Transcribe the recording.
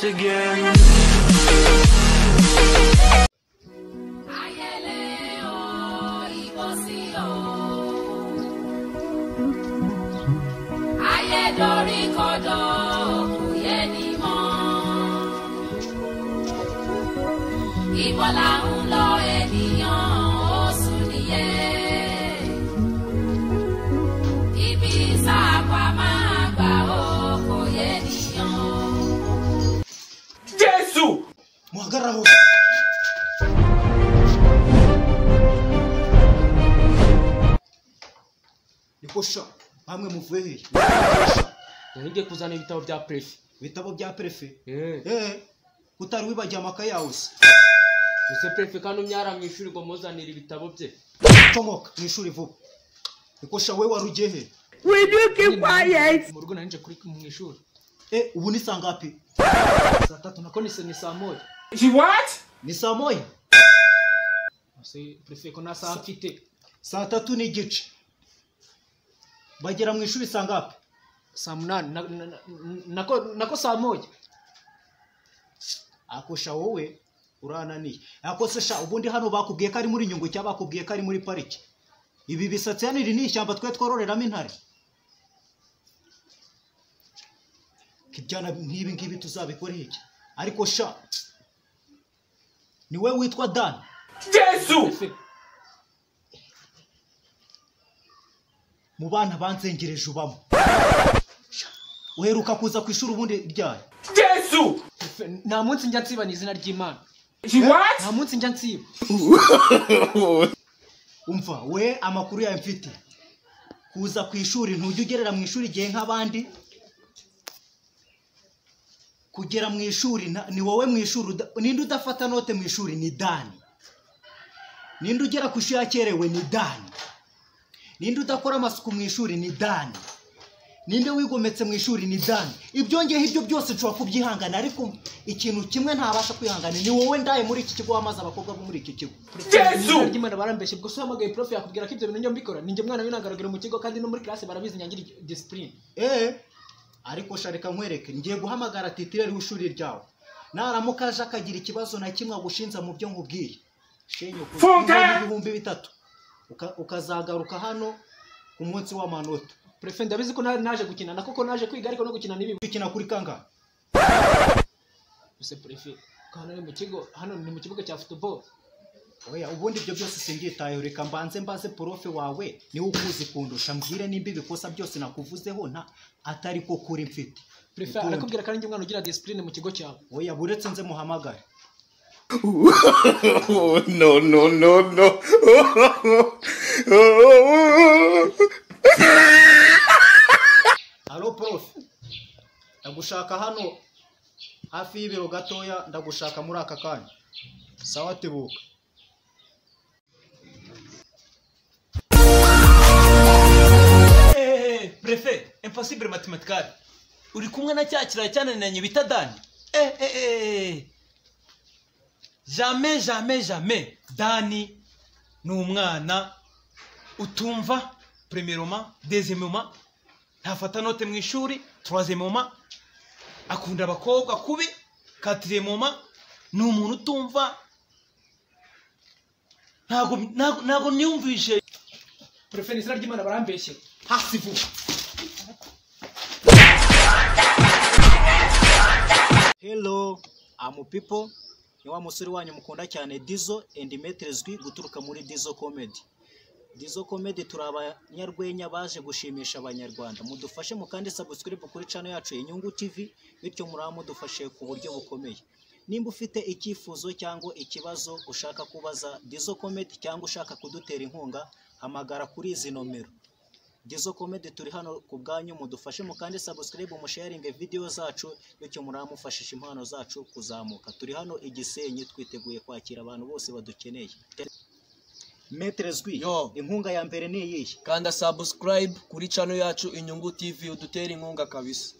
Again. Muhagararaho. Niko sha bamwe muvuye hehe? Ngiye kuzana ibitabo bya prefe. Ibitabo bya prefe? Utari wibagiye amakaye yawe se? Ese prefe kandi umyara mu ishuri ngo muzanire ibitabo bye. Comoka mu ishuri vuba. Niko sha we warugiye he? Will you keep quiet? Mu rugo nanje kuri mu ishuri. Ubu ni saa ngapi? Saa tatu nako ni saa moja. She what? Ni saa moja? Ese prefe ko na saa mfite. Saa tatu n'igice. Bagera mu ishuri saa ngapi? Saa munani nako saa moja. Akosha wowe urananiye. Akose sha ubundi hano bakubwiye ko ari muri Nyungwe cyangwa bakubwiye ko ari muri pariki. Ibi bisatsi hano iri ni ishyamba twe twororeramo intare. Kibyana nk'ibi ngibi tuzabikora iki? Ariko sha ni we witwa Dan. Jesu! Mu bana banzengereje ubamo. Uheruka kuza ku ishuri ubundi ryari? Jesu! Nta munsi njya nsiba ni izina ry'Imana. She what? Nta munsi njya nsiba. Umva we amakuru yawe mfite. Kuza ku ishuri ntujya ugerera mu ishuri igihe nk'abandi. Kugera mu ishuri ni wowe mu ishuri ninde udafata note mu ishuri ni Dani. Ninde ugera ku ishuri yakerewe ni Dani. Ninde udakora amasuku mu ishuri ni Dani. Ninde wigometse mu ishuri ni Dani. Ibyongeyeho ibyo byose nshobora kubyihangana ariko ikintu kimwe ntabasha kwihangana ni wowe ndaye muri iki kigo wamaze abakobwa bo muri iki kigo. Jesu! Ry'Imana barambeshye ubwo se uhamagaye prof yakubwira ko ibyo bintu njya mbikora. Ninjye mwana w'intangarugero mu kigo kandi no muri classe barabizi nyangira discipline. Ariko shareka nkwereke ngiye guhamagara titireri w'ishuri ryawe. Naramuka aje akagira ikibazo na kimwe agushinza mu byo nkubwiye. Shenyo ku 3000 ukazagaruka hano ku munsi w'amanota. Prefe ndabizi ko naje gukina nako ko naje kwiga ariko no gukina nibi. Gukina kuri kangahe? Ese prefe hano ni mu kigo hano ni mu kibuga cya football. Oya ubundi ibyo byose simbyitayeho reka mbanze mbaze profe wawe niwe ukuzi kundusha mbwire nimba ibikosa byose nakuvuzeho nta atari ko kuri mfite. Prefe arakubwira kandi umwana ugira discipline mu kigo cyawe. Oya buretse nze muhamagare. No no no no. Allo prof. Ndagushaka hano hafi y'ibiro gatoya ndagushaka muri aka kanya. Sawa tebuka. Prefe, impossible mathematical. Uri kumwe na cya kiraya cyananiranye bita Dani. Jamais jamais jamais. Dani ni umwana utumva premièrement, deuxièmement ntafata note mu ishuri, troisièmement akunda abakobwa kubi, quatrièmement ni umuntu utumva. Ntago myumvishe. Prefe ni izina ry'Imana barambeshye. Hasi vuba. Hello, I'm people. Ni wa musore wanyu mukunda cyane Dizo and Maître Zwi guturuka muri Dizo Comedy. Dizo Comedy turi abanyarwenya baje gushimisha abanyarwanda. Mudufashe mukande subscribe kuri channel yacu Inyungu TV bityo muramudufashe ku buryo bukomeye. Nimba ufite icyifuzo cyangwa ikibazo ushaka kubaza Dizo Comedy cyangwa ushaka kudutera inkunga hamagara kuri izi nomero. Dizo Comedy turi hano ku bwanyu mudufashe mukande subscribe musharinge video zacu bityo muramufashisha impano zacu kuzamuka. Turi hano Igisenyi twiteguye kwakira abantu bose badukeneye. Maître Zwi, inkunga ya mbere ni iyihe? Kanda subscribe kuri channel yacu Inyungu TV udutere inkunga kabisa.